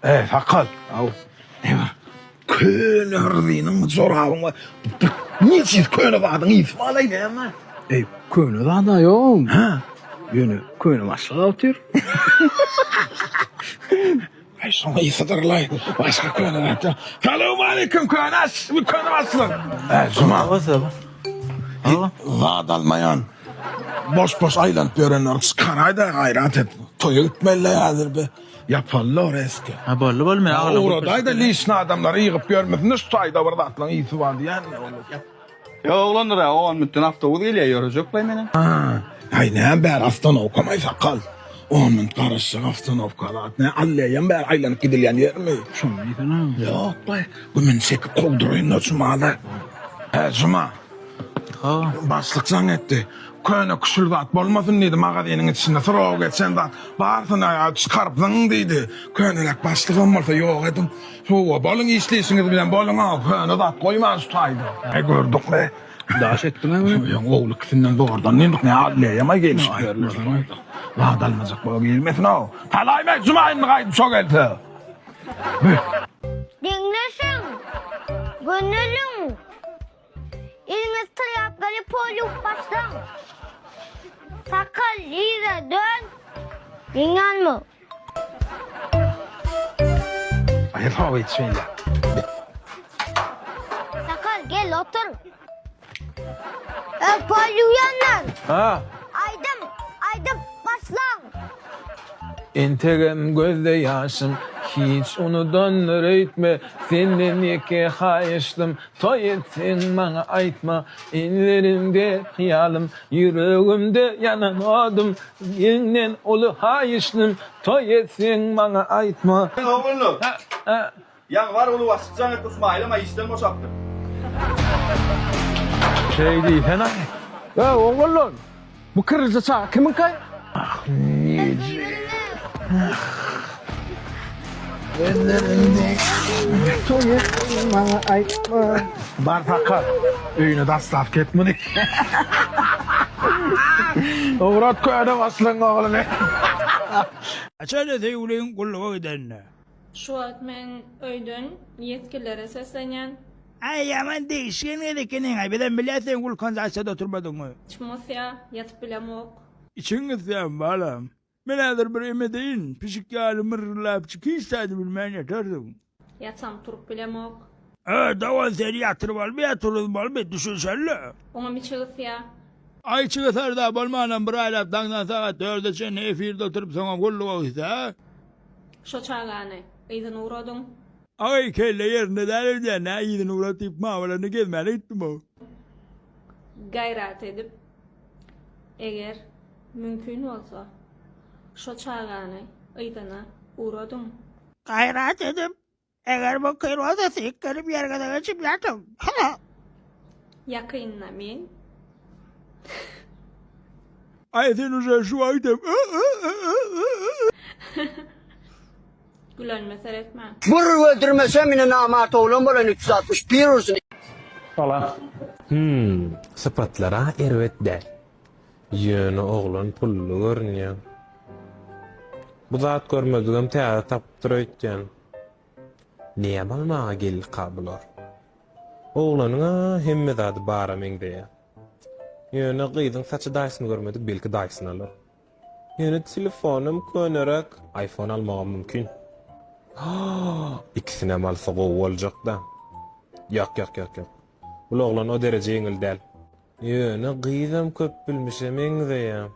Eý, sakal. Aw. Näme? Köne hyrzynyň jorabyň bar. Niçis köne zadyň ysy balaý näme? Eý, köne zada ýok. Hä? Ýöne köne başlyk otyr. Aý, şoň ysydyr-laý. Başga köne zat ýok. Salowmaleýkim köne aş, köne başlyk. Eý, Juma. Zat almaýan. Boş-boş aýlanyp ýörenleri çykaraý-da gaýrat et. Toýa gitmeli-le häzir be. Ýapally or eski. Ha boldy boldy men agla. Ugradaý-da lişni adamlary ýygyp ýörmesin-de şu taýda bir zatlaryň ysy bar diýýän. Ýok oglanlar-a on minutdan awtobus gelýär ýörejekbaý menem. Aý näme bäri ostanowkamaý sakal. On minut garaşjak ostanowka zat nä alleýam bäri aýlanyp gidilýän ýermi? Şony diýsene. Ýok-laý. Bu meni çekip kowduraýyn-da Jumada. Hä Juma. Ha. Başlyk jaň etdi. Köne küşül zat bolmasyn diýdi magazynyň içinde srogy geçen zat barsyny çykaryp zyň diýdi. Köneräk başlygam bolsa ýok ediň. Hawa boluň işleýşiňiz bilen boluň-a köne zat goýman şu taýda. Aý gördükmi? Daş etdiň-ä muny. Ýoň ogly ikisinden zordan dyndyk ne alleýem-aý gelişip ýörler. Zat almajak bolup girmesin-ow. Talaýma Juma indi gaýdyp şo gelse. Diňleşiň! Göneliň! Eliňiz trýapkaly pol ýuwup başlaň. Sakal yza dön. Meň ýanyma. Aý sag içmeýle. Sakal gel otur. E, pol ýuwýanlar. Ha. Aýdym aýdyp başlaň. Entegem gözde ýaşym, hiç unudandyr öýtme, Senden ýeke haýyşdym, toý etseň maňa aýtma. Ellerimde hyýalym, ýüregimde ýanan odum, Senden uly haýyşdym, toý etseň maňa aýtma. Oglanlar! Ýaňy bar uly başlyk jaň etdi Ysmaýylam-a işden boşapdyr. Şeý diýsene. Eý, oglanlar! Bu kirlije çaga kimiňkaý? Ah, neje. Ellerinde. Toý etseň maňa aýtma. Bar sakal. Öýüne daslap ket muny. Ugrat köne başlygyň ogluny. Haçan-da söýgüliň gulluga gideninde. Şu wagt men öýden ýetgilere seslenýän. Aý ýaman degişgen gyz ekeniň-aý, bizem bilýäs seň wulkanizasiýada oturmadygyňy. Içim gysýa, ýatyp bilemok. Içiň gysýamy balam? Men häzir bir em edeýin, pişik ýaly myrrylapjyk hiç zady bilmän ýatarsyň. Ýatsam turup bilemok. Ö, dogan seni ýatyryp almaýar, turuzmalymy, düşünşeli. Oňam içi gysýa. Aý içi gysar-da, bolmanam bir aýlap daňdan sagat dörde çenli efirde oturyp soňam gulluga gitse. Şo çagany yzyna ugradyň. Aý kelle ýerinde däl öýdýän nä yzyna ugrat diýip mawalarynda gezmäne gitdim-ow. Gaýrat edip, eger mümkin bolsa, şo çagany yzyna ugradyň. Gaýrat edip, Eger mümkin bolsa sikdirip ýergede geçip ýatyň. Ýakynda men. Aý sen uje şu wagtam. Gülenime seretmäň. Bir öldürmesem ine namart oglan bolan 361 ursun. Salam. Hum, sypatlara erbet däl. Ýöne oglan pully görünýär. Bu zat görmedigem täze tapypdyr öýtýän. Näme almaga geldika bular? Oglanyň-a hemme zady bara meňzeýär. Ýöne gyzyň saçy daýysyny görmedik, belki daýysyny alar. Ýöne telefonam köneräk, iPhone almagam mümkin. Ikisinem alsa gowy boljakda. Ýok, ýok, ýok, ýok. Bul oglan o dereje ýeňil däl. Ýöne gyzam köp bilmişe meňzeýä.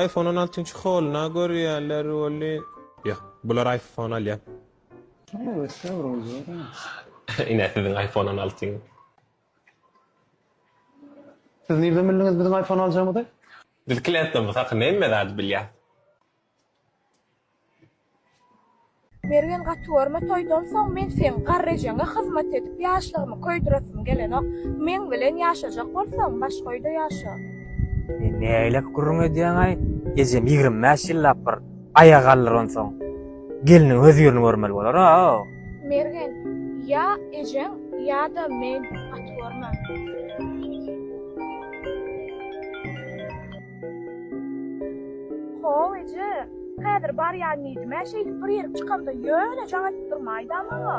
Iphone on altynçy holyna görýäler welin. Ýok, bular iPhone alýa. Ine siziň iPhone on altyňyz. Siz nirden bildiňiz biziň iPhone aljagymyzy? Biz klientlerimiz hakynda hemme zady bilýäs. Mergen gaty görme toýdan soň men seň garry ejeňe hyzmat edip ýaşlygymy köýdüresim gelenok. Meň bilen ýaşajak bolsaň başga öýde ýaşa. Sen nägilek gürrüň edýäňaý, ejem 25 ýyllap bir aýak galdyr onsoň gelniň hözirini görmeli bolar-a. Mergen, ýa ejeň ýa-da men gaty görme. How eje. Häzir barýan diýdim-ä, şeýdip bir ýerik çykamda ýöne jaň edip durmaýda maňa.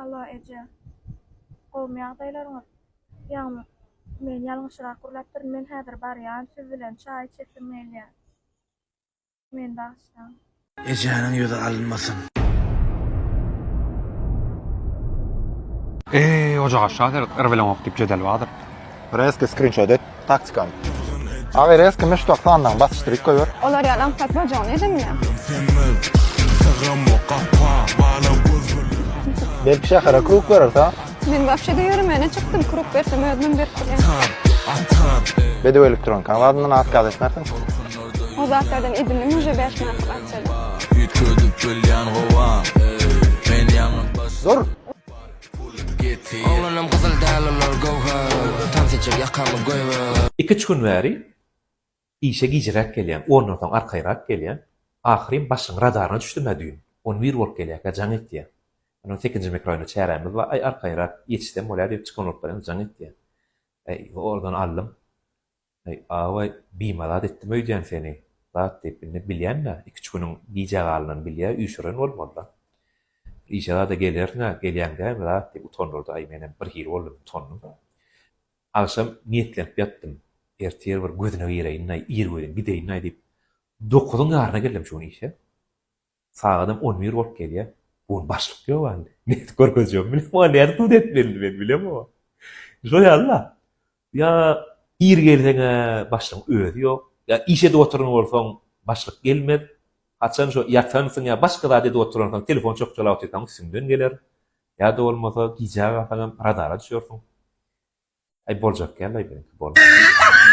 Alo eje. Gowumy ýagdaýlaryňyz? Ýagny men ýalňyşyrak gürläpdirin, men häzir barýan, siz bilen çaý içesim gelýär. Meni bagyşlaň. Ejäniň ýüzi alynmasyn. Eý ojaga aşağı seret yrbileňok diýip jedel bardyr. Reski skrinşot et taktikany. Aga reski meştok sandan basyşdyryp goýber. Olar ýaly aňsat boljagyny ejem bilýär. Belki şähere kruk berer ha? Men wapşe-de ýöremene çykdym, kruk bersem özümem berip bilýän. Bedew elektronikanyň zadyndan atkaz etmersiň. O zatlardan edindim uje 5 manatlyk akçada. Dur! Oglanam gyzyl däl olar göwher Tans etjek ýakamy goýber. Iküç gün bäri işe gijiräk gelýän, ondan soň arkaýrak gelýän. Ahyryn başlygyň radaryna düşdüm-ä düýn. On bir bolup gelýärkä jaň etýär. Ondan sekizinji mikroraýonda çärämiz bar, aý arkaýrak ýetişsem bolýar diýip çykan bolup barýan jaň etýär. Äý, oradan aldym. Äý, awa, bimaza etdim öýdýän seni, zat diýip, indi bilýän-dä, iküç günüň gijä galanyny bilýär, üýşüren bolmaly-da. Işe zada gelersiň-ä, gelýäň dälmi zat diýip utandyrdy, aý, menem birhili boldum, utandym. Agşam niýetlenip ýatdym, ertir bir gözüne gireýin-aý, irgözin gideýin-aý diýip, dokuzyň ýaryna geldim şu gün işe. Sagadam on bir bolup gelýär. Bu gün başlyk ýok indi. Nädip görkezjegimi bilemok. Nädip sud etmelini men bilemok. Şo ýaly-da. Ýa ir gelseň-ä başlygyň özi ýok. Ýa iş edip oturan bolsaň başlyk gelmez. Haçan şo ýatansyň ýa başga zat edip oturansoň telefon çokjalap otyrkaň üstüňden geler. Ýa-da bolmasa gijä galsaňam radara düşersiň. Aý boljak däl-aý meniňki bolmaz.